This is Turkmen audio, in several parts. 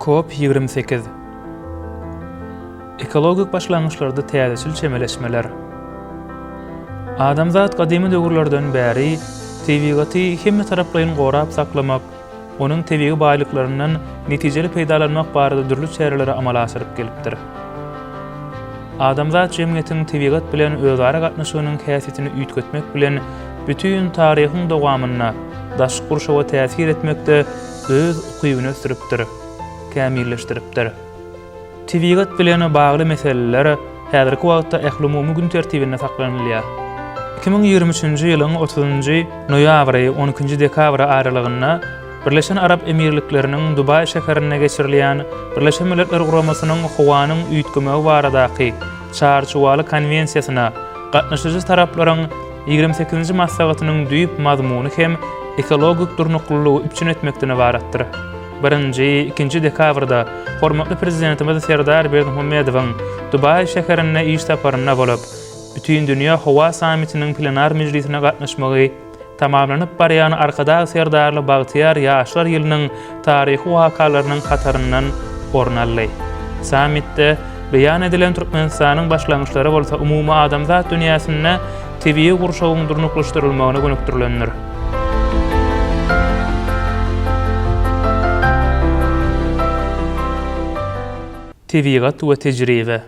Kop 28. Ekologik başlangyçlarda täzeçil çemeleşmeler. Adamzat gadymy döwürlerden bäri tebigaty hemmetaraplaýyn gorap saklamak, onuň tebigy baýlyklaryndan netijeli peýdalanmak barada dürli çäreleri amala aşyryp gelipdir. Adamzat jemgyýetiň tebigat bilen özara gatnaşygynyň häsiýetini üýtgetmek bilen bütin taryhyň dowamynda daşky gurşawa täsir etmekde öz ukybyny ösdüripdir, kämilleşdiripdir. Tebigat bilen bagly meseleler häzirki wagtda ählumumy gün tertibinde saklanylýar. 2023-nji ýylyň otuzynjy noýabry, on ikinji dekabry aralygynda Birleşen Arap Emirlikleriniň Dubaý şäherinde geçirilýän Birleşen Milletler Guramasynyň Howanyň üýtgemegi baradaky Çarçuwaly konwensiýasyna gatnaşyjy taraplaryň ýigrimi sekizinji maslahatynyň düýp mazmuny hem ekologik durnuklylygy üpjün etmekden ybaratdyr. Birinji, ikinji dekabrda hormatly Prezidentimiz Serdar Berdimuhamedowyň Dubaý şäherinde iş saparynda bolup, Bütindünýä howa sammitiniň plenar mejlisine gatnaşmagy tamamlanyp barýan Arkadag Serdarly bagtyýar ýaşlar ýylynyň taryhy wakalarynyň hataryndan orun aldy. Sammitde beýan edilen Türkmenistanyň başlangyçlary bolsa umumadamzat dünýäsinde tebigy gurşawyň durnuklaşdyrylmagyna gönükdirilendir. Tebigat we tejribe.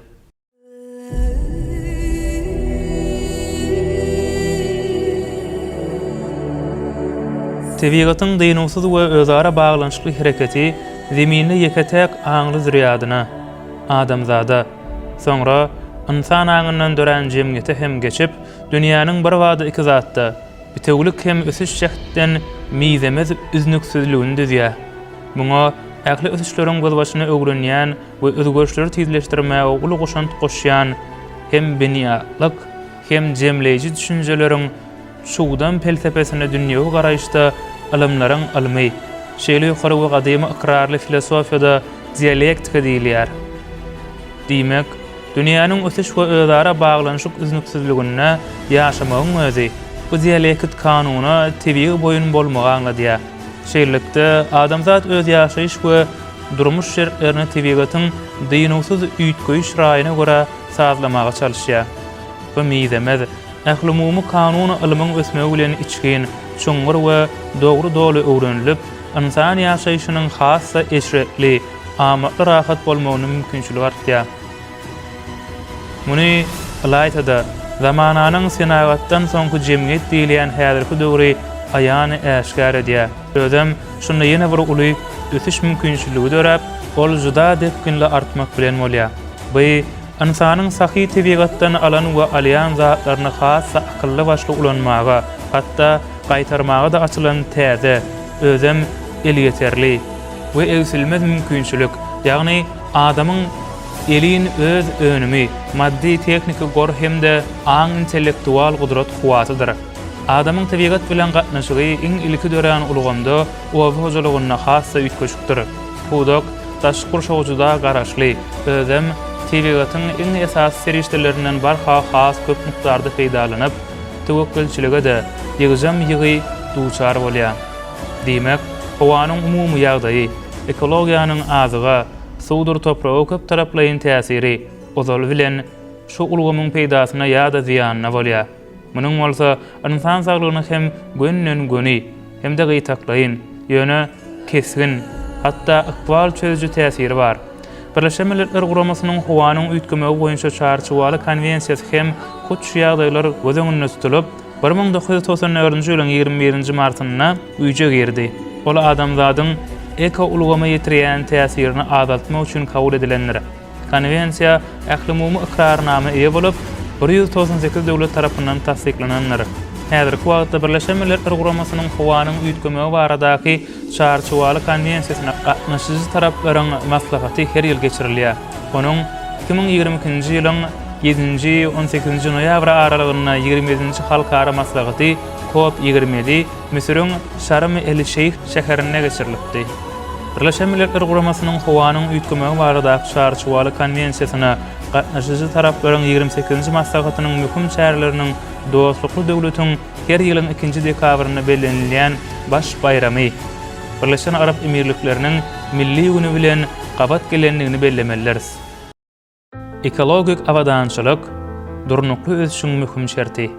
Tebigatyň dynuwsyz we özara baglanyşykly hereketi Zeminde ýeke-täk aňly zürýadyna, adamzada, soňra ynsan aňyndan dörän jemgyýete hem geçip, dünýäniň birbada iki zatda, bitewülik hem ösüş jähtden mizemez üznüksizligini düzýär. Muňa ähli ösüşleriň gözbaşyny öwrenýän we özgerişleri tizleşdirmäge uly goşant goşýan hem binýatlyk, hem jemleýji düşünjeleriň çugdam pelsepesine dünýewi garaýyşda ylymlaryň ylmy, şeýle ýokary we gadymy ykrarly filosofiýada dialektika diýilýär. Diýmek, dünýäniň ösüş we özara baglanyşyk üznüksizliginde ýaşamagyň özi bu dialekit kanuna tebigy boýun bolmagy aňladýar. Şeýlelikde, adamzat öz ýaşaýyş we durmuş şertlerini tebigatyň dynuwsyz üýtgeýiş raýyna görä sazlamaga çalyşýar. Bu mizemez, ählumumy kanun ylmyň ösmegi bilen içgin, çuňňur we dogry doly öwrenilip, ynsan ýaşaýşynyň has-da eşretli, amatly rahat bolmagyna mümkinçilik artýar. Muny, ylaýta-da, zamananyň senagatdan soňky jemgyýet diýilýän häzirki döwri aýan-äşgär edýär. Özem şunda ýene bir uly ösüş mümkinçiligi döräp, ol juda depginli artmak bilen bolýar. Bu, ynsanyň sahy tebigatdan alan we alýan zatlaryny has-da akylly-başly ulanmaga, hatda gaýtarmaga-da açylan täze, özem elýeterli we egsilmez mümkinçilik, ýagny adamyň Elin öz önümi, maddy-tehniki gor hem-de aň-intellektual gudrat-kuwwatydyr. Adamyň tebigat bilen gatnaşygy iň ilki dörän ulgamda, oba hojalygynda has-da üýtgeşikdir. Pudak daşky gurşawa juda garaşly, özem tebigatyň iň esasy serişdelerinden barha has köp mukdarda peýdalanyp, töwekgelçilige-de ýygjam-ýygy duçar bolýar. Diýmek, howanyň umumy ýagdaýy, ekologiýanyň azyga, Suwdur topraga köptaraplaýyn täsiri, ozaly bilen, şu ulgamyň peýdasyna ýa-da zyýanyna bolýar. Munuň bolsa ynsan saglygyna hem gönden-göni, hem-de gytaklaýyn, ýöne kesgin, hatda ykbal çözüji täsiri bar. Birleşen Milletler Guramasynyň Howanyň üýtgemegi boýunça Çarçuwaly konwensiýasy hem hut şu ýagdaýlar göz öňünde tutulyp, 1994-nji ýylyň 21-nji martynda güýje girdi. Ol adamzadyň ekoulgama ýetirýän täsirini azaltmak üçin kabul edilendir. Konwensiýa ählumumy ykrarnama eýe bolup, 198 döwlet tarapyndan tassyklanandyr. Häzirki wagtda Birleşen Milletler Guramasynyň Howanyň üýtgemegi baradaky Çarçuwaly konwensiýasyna gatnaşyjy taraplaryň maslahaty her ýyl geçirilýär. Onuň 2022-nji ýylyň ýedinji, on sekizinji noýabr aralygynda ýigrimi ýedinji halkara maslahaty Kop 27 Müsüriň Şarm el-Şeýh şäherinde geçirilipdi. Birleşen Milletler Guramasynyň Howanyň üýtgemegi baradaky Çarçuwaly konwensiýasyna gatnaşyjy taraplaryň ýigrimi sekizinji maslahatynyň möhüm çäreleriniň dostlukly döwletiň her ýylyň ikinji dekabrynda bellenilýän baş baýramy. Birleşen Arap Emirlikleriniň Milli güni bilen gabat gelendigini bellemelidiris. Ekologik abadançylyk, durnukly ösüşiň möhüm şerti.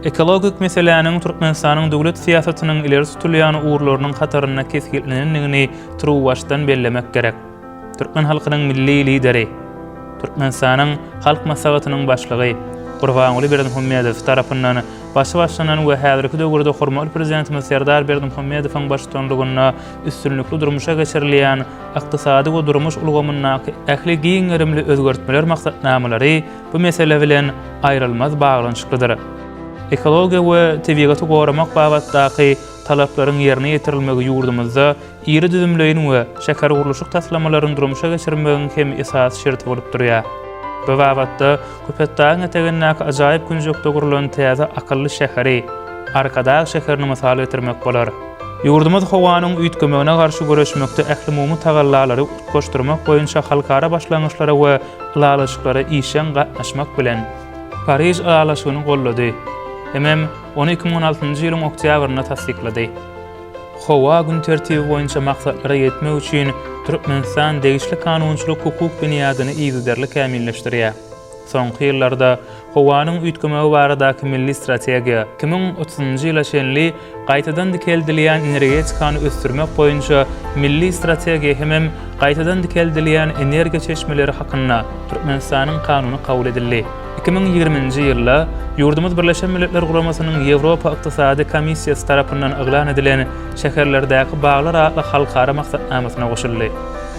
Ekologik meseläniň Türkmenistanyň döwlet syýasatynyň ileri tutulýan ugurlarynyň hatarynda kesgitlenendigini turuwbaşdan bellemek gerek. Türkmen halkynyň Milli Lideri, Türkmenistanyň Halk Maslahatynyň Başlygy Gurbanguly Berdimuhamedow tarapyndan başy başlanan we häzirki döwürde hormatly Prezidentimiz Serdar Berdimuhamedowyň baştutanlygynda üstünlikli durmuşa geçirilýän ykdysady we durmuş ulgamyndaky ähli giň gerimli özgertmeler maksatnamalary bu mesele bilen aýrylmaz baglanyşyklydyr. Ekologiýa we tebigaty goramak babatdaky talaplaryň ýerine ýetirilmegi ýurdumyzda iri düzümleýin we şähergurluşyk taslamalaryny durmuşa geçirmegiň hem esasy şerti bolup durýar. Bu babatda Köpetdagyň etegindäki ajaýyp künjekde gurlan täze akylly şäheri, Arkadag şäherini mysal getirmek bolar. Ýurdumyz howanyň üýtgemegine garşy göreşmekde ählumumy tagallalary utgaşdyrmak boýunça halkara başlangyçlara we ylalaşyklara işjeň gatnaşmak bilen, Pariž ylalaşygyny goldady hemem ony 2016-njy ýylyň oktýabrynda tassyklady. Howa gün tertibi boýunça maksatlara ýetmek üçin Türkmenistan degişli kanunçylyk-hukuk binýadyny yzygiderli kämilleşdirýär. Soňky ýyllarda howanyň üýtgemegi baradaky milli strategiýa, 2030-njy ýyla çenli gaýtadan dikeldilýän energetikany ösdürmek boýunça milli strategiýa hemem gaýtadan dikeldilýän energiýa çeşmeleri hakynda Türkmenistanyň Kanuny kabul edildi. 2020-nji ýylda ýurdumyz Birleşen Milletler Guramasynyň Ýewropa Ykdysady Komissiýasy tarapyndan yglan edilen Şäherlerdäki baglar atly halkara maksatnamasyna goşuldy.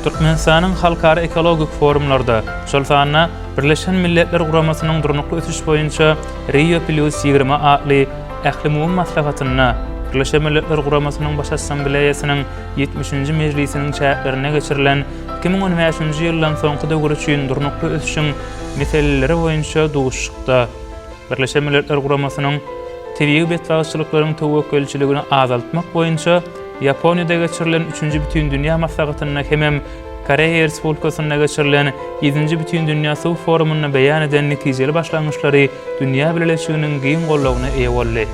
Türkmenistanyň halkara ekologik forumlarda, şol sanda Birleşen Milletler Guramasynyň Durnukly ösüş boýunça Rio plýus 20 atly ählumumy maslahatynda, Birleşen Milletler Guramasynyň Baş Assambleýasynyň ýetmişinji mejlisiniň çäklerinde geçirilen 2015-nji ýyldan soňky döwür üçin durnukly ösüşiň meseleleri boýunça duşuşykda Birleşen Milletler Guramasynyň tebigy betbagtçylyklaryň töwekgelçiligini azaltmak boýunça Ýaponiýada geçirilen üçünji Bütindünýä maslahatynda hemem Koreýa Respublikasynda geçirilen ýedinji Bütindünýä suw forumynda beýan eden netijeli başlangyçlary dünýä bileleşiginiň giň goldawyna eýe boldy.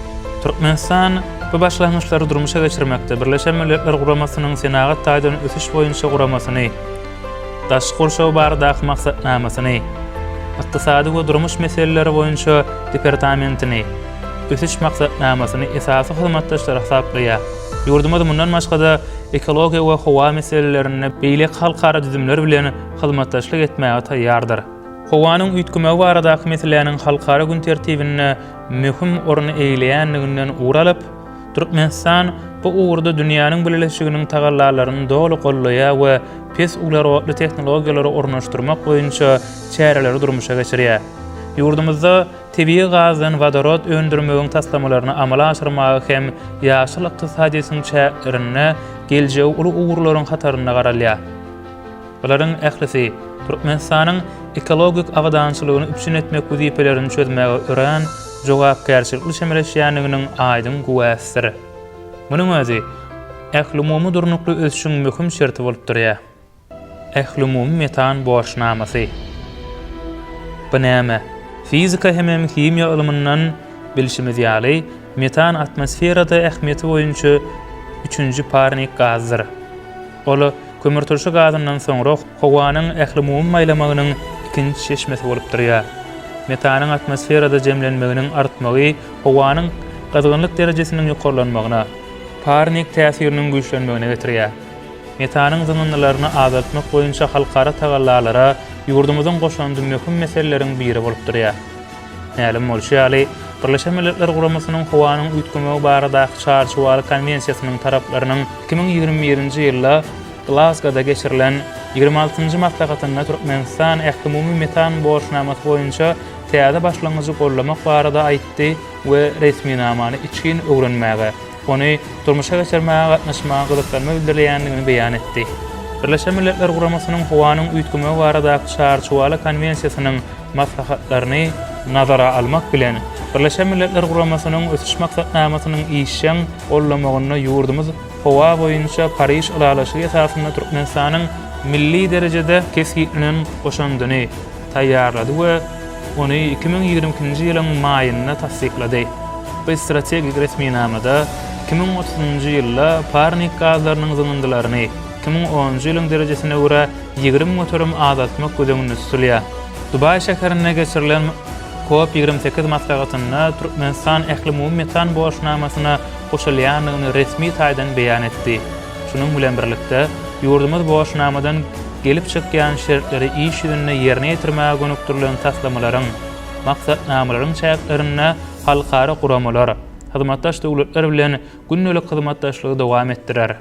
Türkmenistan bu başlangyçlary durmuşa geçirmekde Birleşen Milletler Guramasynyň Senagat taýdan ösüş boýunça guramasyny, Daşky gurşaw baradaky maksatnamasyny, Ykdysady we durmuş meseleleri boýunça departamentini, Ösüş maksatnamasyny esasy hyzmatdaşlary hasaplaýar. Ýurdumyz mundan başga-da ekologiýa we howa meselelerinde beýleki halkara düzümler bilen hyzmatdaşlyk etmäge taýýardyr. Howanyň üýtgemegi baradaky meseläniň halkara gün tertibinde möhüm orny eýeleýändiginden ugur alyp, Türkmenistan bu ugurda dünýäniň bileleşiginiň tagallalaryny doly goldaýar we pes uglerodly tehnologiýalary ornaşdyrmak boýunça çäreleri durmuşa geçirýär. Ýurdumyzda tebigy gazdan wodorod öndürmegiň taslamalaryny amala aşyrmaga hem ýaşyl ykdysadyýetiň çäklerinde geljegi uly ugurlaryň hatarynda garalýar. Bularyň ählisi Türkmenistanyň ekologik abadançylygyny üpjün etmek wezipelerini çözmäge örän jogapkärçilikli çemeleşýändiginiň aýdyň güwäsidir. Munuň özi ählumumy durnukly ösüşiň möhüm şerti bolup durýar. Ählumumy metan borçnamasy. Bu näme? Fizika hemem himiýa ylmyndan bilşimiz ýaly, metan atmosferada ähmiýeti boýunça üçünji parnik gazdyr. Ol kömürturşy gazyndan soňra howanyň ählumumy maýlamagynyň ikinji çeşmesi bolup durýar. Metanyň atmosferada jemlenmeginiň artmagy howanyň gyzgynlyk derejesiniň ýokarlanmagyna, parnik täsiriniň güýçlenmegine getirýär. Metanyň zyňyndylaryny azaltmak boýunça halkara tagallalara ýurdumyzyň goşandy möhüm meseleleriň biri bolup durýar. Mälim bolşy ýaly, Birleşen Milletler Guramasynyň Howanyň üýtgemegi baradaky Çarçuwaly konwensiýasynyň taraplarynyň 2021-nji ýylda Glazgoda geçirilen ýigrimi altynjy maslahatynda Türkmenistan ählumumy metan borçnamasy boýunça täze başlangyjy goldamak barada aýtdy we resminamany içgin öwrenmäge, ony durmuşa geçirmäge gatnaşmaga gyzyklanma bildirilýändigini beýan etdi. Birleşen Milletler Guramasynyň Howanyň üýtgemegi baradaky Çarçuwaly konwensiýasynyň maslahatlaryny nazara almak bilen, Birleşen Milletler Guramasynyň Ösüş Maksatnamasynyň işjeň gollamagynda ýurdumyz howa boýunça Pariž ylalaşygy esasynda Türkmenistanyň milli derejede kesgitlenen goşandyny taýýarlady we ony 2022-nji ýylyň maýynda tassyklady. Bu strategik resminamada. 2030-njy ýylda parnik gazlarynyň zyňyndylaryny 2010-njy ýylyň derejesine görä 20% azaltmak göz öňünde tutulýar. Dubaý şäherinde geçirilen Kop 28 maslahatynda Türkmenistan ählumumy metan borçnamasyna goşulýandygyny resmi taýdan beýan etdi. Şunuň bilen birlikde, ýurdumyz borçnamadan gelip çykýan şertleri iş ýüzünde ýerine ýetirmäge gönükdirilen taslamalaryň, maksatnamalaryň çäklerinde halkara guramalar, hyzmatdaş döwletler bilen gündelik hyzmatdaşlygy dowam etdirer.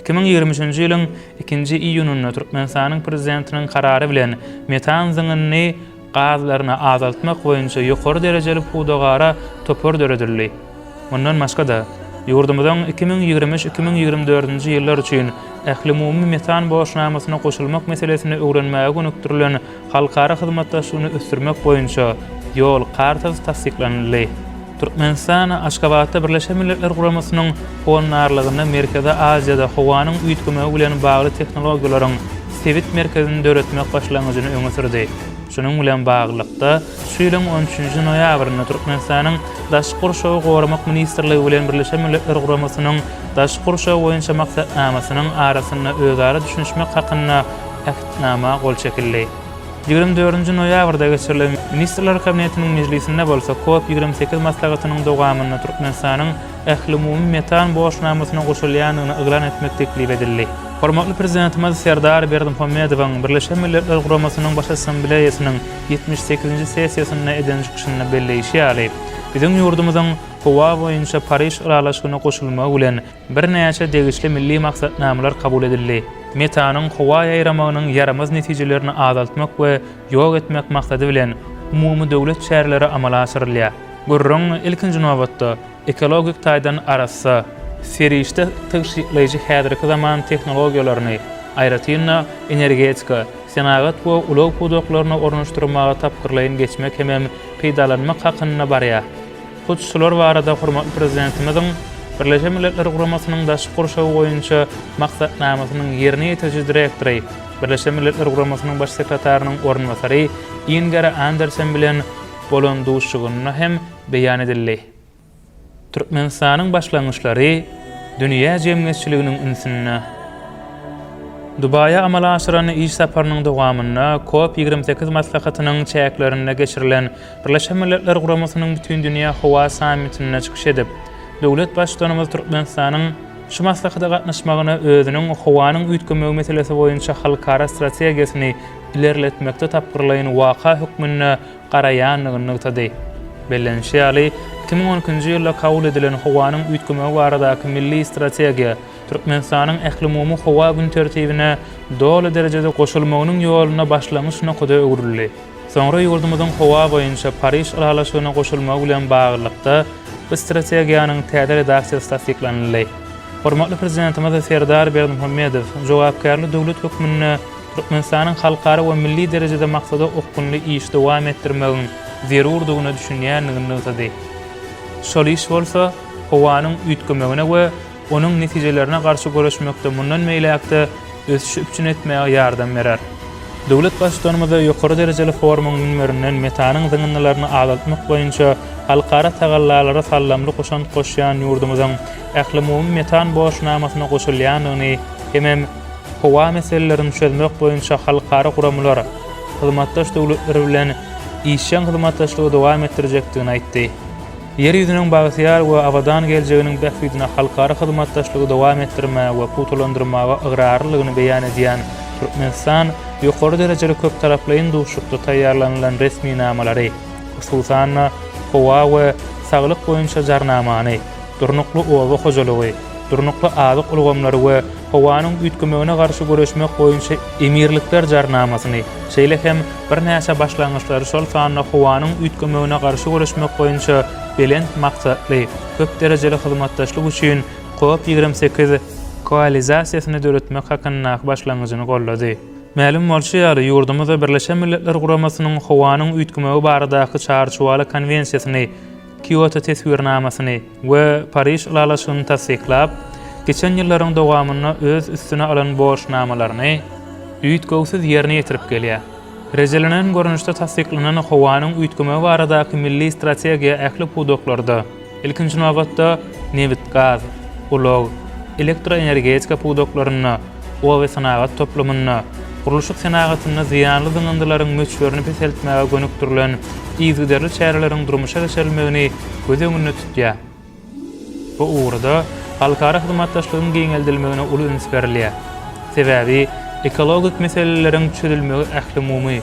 2023-nji ýylyň ikinji iýunynda Türkmenistanyň Prezidentiniň Karary bilen metan zyňyndy gazlaryny azaltmak boýunça ýokary derejeli pudagara topar döredildi. Mundan başga-da, ýurdumyzyň 2023, 2024-nji ýyllar üçin ählumumy metan borçnamasyna goşulmak meselesini öwrenmäge gönükdirilen halkara hyzmatdaşlygyny ösdürmek boýunça Ýol kartasy tassyklanyldy. Türkmenistan Aşgabatda Birleşen Milletler Guramasynyň howandarlygynda Merkezi Aziýada howanyň üýtgemegi bilen bagly tehnologiýalaryň sebit merkezini döretmek başlangyjyny öňe sürdi. Şunuň bilen baglylykda, şu ýylyň on üçünji noýabrynda Türkmenistanyň Daşky gurşawy goramak ministrligi bilen Birleşen Milletler Guramasynyň Daşky gurşaw boýunça maksatnamasynyň arasynda özara düşünişmek hakynda Ähtnama gol çekildi. 24-nji noýabrda geçirilen Ministrler Kabinetiniň mejlisinde bolsa Kop 28 maslahatynyň dowamynda Türkmenistanyň Ählumumy metan borçnamasyna goşulýandygyny yglan etmek teklip edildi. Hormatly Prezidentimiz Serdar Berdimuhamedowyň Birleşen Milletler Guramasynyň Baş Assambleýasynyň 78-nji sessiýasynda eden çykyşynda belleýşi ýaly, biziň ýurdumyzyň howa boýunça Pariž ylalaşygyna goşulmagy bilen Birnäçe degişli milli maksatnamalar kabul edildi. Metanyň howa ýaýramagynyň ýaramaz netijelerini azaltmak we ýok etmek maksady bilen, umumy döwlet çäreleri amala aşyrylýar. Gürrüň, ilkinji nobatda, ekologik taýdan arassa, serişde tygşytlaýjy häzirki zaman tehnologiýalaryny, aýratyn-da, energetika, senagat we ulag pudaklaryna ornaşdyrmaga tapgyrlaýyn geçmek hemem peýdalanmak hakynda barýar. Hut şular barada hormatly Prezidentimiziň Birleşen Milletler Guramasynyň Daşky gurşaw boýunça maksatnamasynyň ýerine ýetiriji direktory, Birleşen Milletler Guramasynyň Baş sekretarynyň orunbasary Inger Andersen bilen bolan duşuşygynda hem beýan edildi. Türkmenistanyň başlangyçlary dünýä jemgyýetçiliginiň ünsünde. Dubaýa amala aşyran iş saparynyň dowamynda Kop 28 maslahatynyň çäklerinde geçirilen Birleşen Milletler Guramasynyň Bütindünýä howa sammitinde çykyş edip, döwlet Baştutanymyz Türkmenistanyň şu maslahata gatnaşmagyna özüniň howanyň üýtgemegi meselesi boýunça halkara strategiýasyny ilerletmekde tapgyrlaýyn waka hökmünde garaýandygyny nygtady. Bellenişi ýaly, 2012-nji ýylda kabul edilen howanyň üýtgemegi baradaky milli strategiýa Türkmenistanyň ählumumy howa gün tertibine doly derejede goşulmagynyň ýolunda başlangyç nokada öwrüldi. Soňra ýurdumyzyň howa boýunça Pariž ylalaşygyna goşulmagy bilen baglylykda, bu strategiýanyň täze redaksiýasy tassyklanyldy. Hormatly Prezidentimiz Serdar Berdimuhamedow jogapkärli döwlet hökmünde Türkmenistanyň halkara we milli derejede maksada okgunly işi dowam etdirmegiň zerurdygyna düşünýändigini nygtady. Şol iş bolsa howanyň üýtgemegine we onuň netijelerine garşy göreşmekde mundan beýläk-de ösüşi üpjün etmäge ýardam berer. Döwlet Baştutanymyz ýokary derejeli forumyň münberinden metanyň zyňyndylaryny azaltmak boýunça halkara tagallalara saldamly goşant goşýan ýurdumyzyň ählumumy metan borçnamasyna goşulýandygyny hemem howa meselelerini çözmek boýunça halkara guramalar, hyzmatdaş döwletler bilen işjeň hyzmatdaşlygy dowam etdirjekdigini aýtdy. Ýer ýüzüniň bagtyýar we abadan geljeginiň bähbidine halkara hyzmatdaşlygy dowam etdirmäge we pugtalandyrmaga ygrarlylygyny beýan edýän Türkmenistan ýokary derejeli köptaraplaýyn duşuşykda taýýarlanylan resminamalary, hususan-da, howa we saglyk boýunça Jarnamany, durnukly oba hojalygy, durnukly azyk ulgamlary we howanyň üýtgemegine garşy göreşmek boýunça Emirlikler Jarnamasyny, şeýle hem birnäçe başlangyçlary, şol sanda howanyň üýtgemegine garşy göreşmek boýunça belent maksatly, köp derejeli hyzmatdaşlyk üçin Kop 28 koalizasiýasyny döretmek hakyndaky başlangyjyny goldady. Mälim bolşy ýaly, ýurdumyz Birleşen Milletler Guramasynyň Howanyň üýtgemegi baradaky Çarçuwaly konwensiýasyny Kioto teswirnamasyny we Pariž ylalaşygyny tassyklap, geçen ýyllaryň dowamynda öz üstüne alan borçnamalaryny üýtgewsiz ýerine ýetirip gelýär. Rejelenen görnüşde tassyklanan howanyň üýtgemegi baradaky milli strategiýa ähli pudaklarda, ilkinji nobatda, Nebitgaz, ulag, elektroenergetika pudaklarynda, obasenagat toplumynda, gurluşyk senagatynda zyýanly zyňyndylaryň möçberini peseltmäge gönükdirilen yzygiderli çäreleriň durmuşa geçirilmegini göz öňünde tutýar. Bu ugurda halkara hyzmatdaşlygyň giňeldilmegine uly üns berilýär. Sebäbi ekologik meseleleriň çözülmegi ählumumy,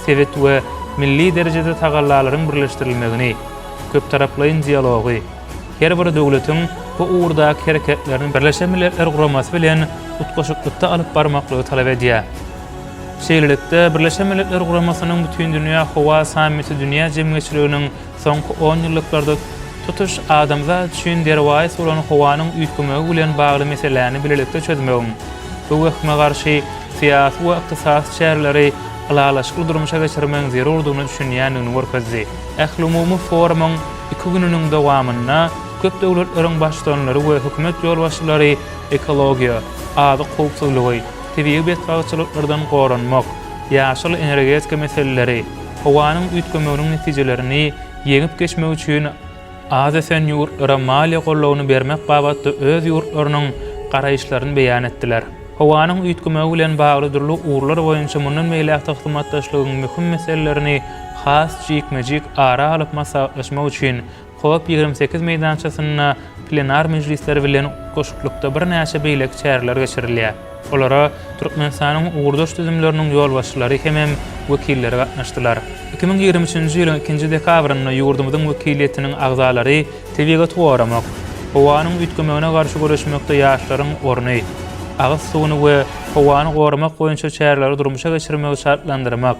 sebit we milli derejede tagallalaryň birleşdirilmegini, köptaraplaýyn dialogy, her bir döwletiň bu ugurdaky hereketlerini Birleşen Milletler Guramasy bilen utgaşyklykda alyp barmaklygy talap edýär. Şeýlelikde, Birleşen Milletler Guramasynyň Bütindünýä howa sammiti dünýä jemgyýetçiliginiň soňky onýyllyklarda tutuş adamzat üçin derwaýys bolan howanyň üýtgemegi bilen bagly meseläni bilelikde çözmegiň, bu wehime garşy syýasy we ykdysasy çäreleri ylalaşykly durmuşa geçirmegiň zerurdygyna düşünýändigini görkezdi. Ählumumy forumyň iki gününiň dowamynda köp döwletleriň baştutanlary we hökümet ýolbaşçylary ekologiýa, azyk howpsuzlygy, tebigy betbagtçylyklardan goranmak, ýaşyl energetika meseleleri, howanyň üýtgemeginiň netijelerini ýeňip geçmek üçin az ösen ýurtlara maliýe goldawyny bermek babatda öz ýurtlarynyň garaýyşlaryny beýan etdiler. Howanyň üýtgemegi bilen bagly dürli ugurlar boýunça mundan beýläk-de hyzmatdaşlygyň möhüm meselelerini has jikme-jik ara alyp maslahatlaşmak üçin Kop 28 meýdançasynda plenar mejlisleri bilen utgaşyklykda birnäçe beýleki çäreler geçirilýär. Olara Türkmenistanyň ugurdaş düzümleriniň ýolbaşçylary hemem wekilleri gatnaşdylar. 2023-nji ýylyň ikinji dekabrynda ýurdumyzyň wekiliýetiniň agzalary tebigaty goramak, howanyň üýtgemegine garşy göreşmekde ýaşlaryň orny, agyz suwuny we howany goramak boýunça çäreleri durmuşa geçirmegi çaltlandyrmak,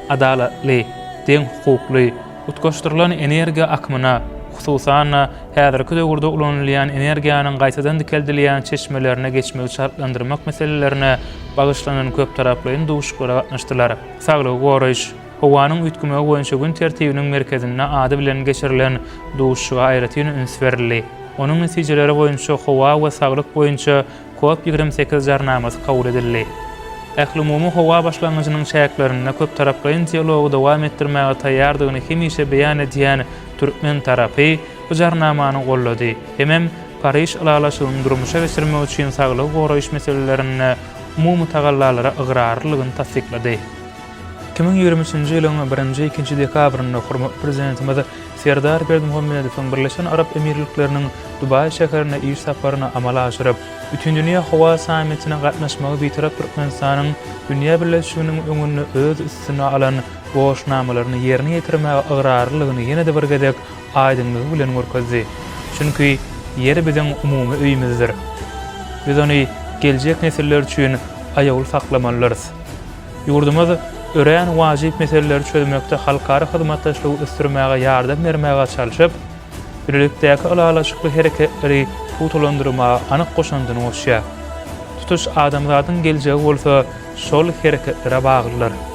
adalatly, deňhukukly, Utgaşdyrylan energiýa akymyna, hususan-da, häzirki döwürde ulanylýan energiýanyň gaýtadan dikeldilýän çeşmelerine geçmegi çaltlandyrmak meselelerine bagyşlanan köptaraplaýyn duşuşyklara gatnaşdylar. Saglygy goraýyş, howanyň üýtgemegi boýunça gün tertibiniň merkezinde ady bilen geçirilen duşuşyga aýratyn üns berildi. Onuň netijeleri boýunça howa we saglyk boýunça Kop 28 Jarnamasy kabul edildi. Ählumumy howa başlangyjynyň çäklerinde köptaraplaýyn dialogy dowam etdirmäge taýýardygyny hemişe beýan edýän türkmen tarapy bu Jarnamany goldady hemem Pariž ylalaşygyny durmuşa geçirmek üçin saglygy goraýyş meselelerinde umumy tagallalara ygrarlylygyny tassyklady. 2023-nji ýylyň birinji-ikinji dekabrynda hormatly Prezidentimiz Serdar Berdimuhamedowyň Birleşen Arap Emirlikleriniň Dubaý şäherine iş saparyny amala aşyryp, Bütindünýä howa sammitine gatnaşmagy Bitarap Türkmenistanyň dünýä bileleşiginiň öňünde öz üstüne alan borçnamalaryny ýerine ýetirmäge ygrarlylygyny ýene-de bir gezek aýdyňlygy bilen görkezdi. Çünki Ýer biziň umumy öýümizdir. Biz ony geljek nesiller üçin aýawly saklamalydyrys. Ýurdumyz örän wajyp meseleleri çözmekde halkara hyzmatdaşlygy ösdürmäge ýardam bermäge çalşyp, bilelikdäki ylalaşykly hereketleri pugtalandyrmaga anyk goşandyny goşýar. Tutuş adamzadyň geljegi bolsa şol hereketlere baglydyr.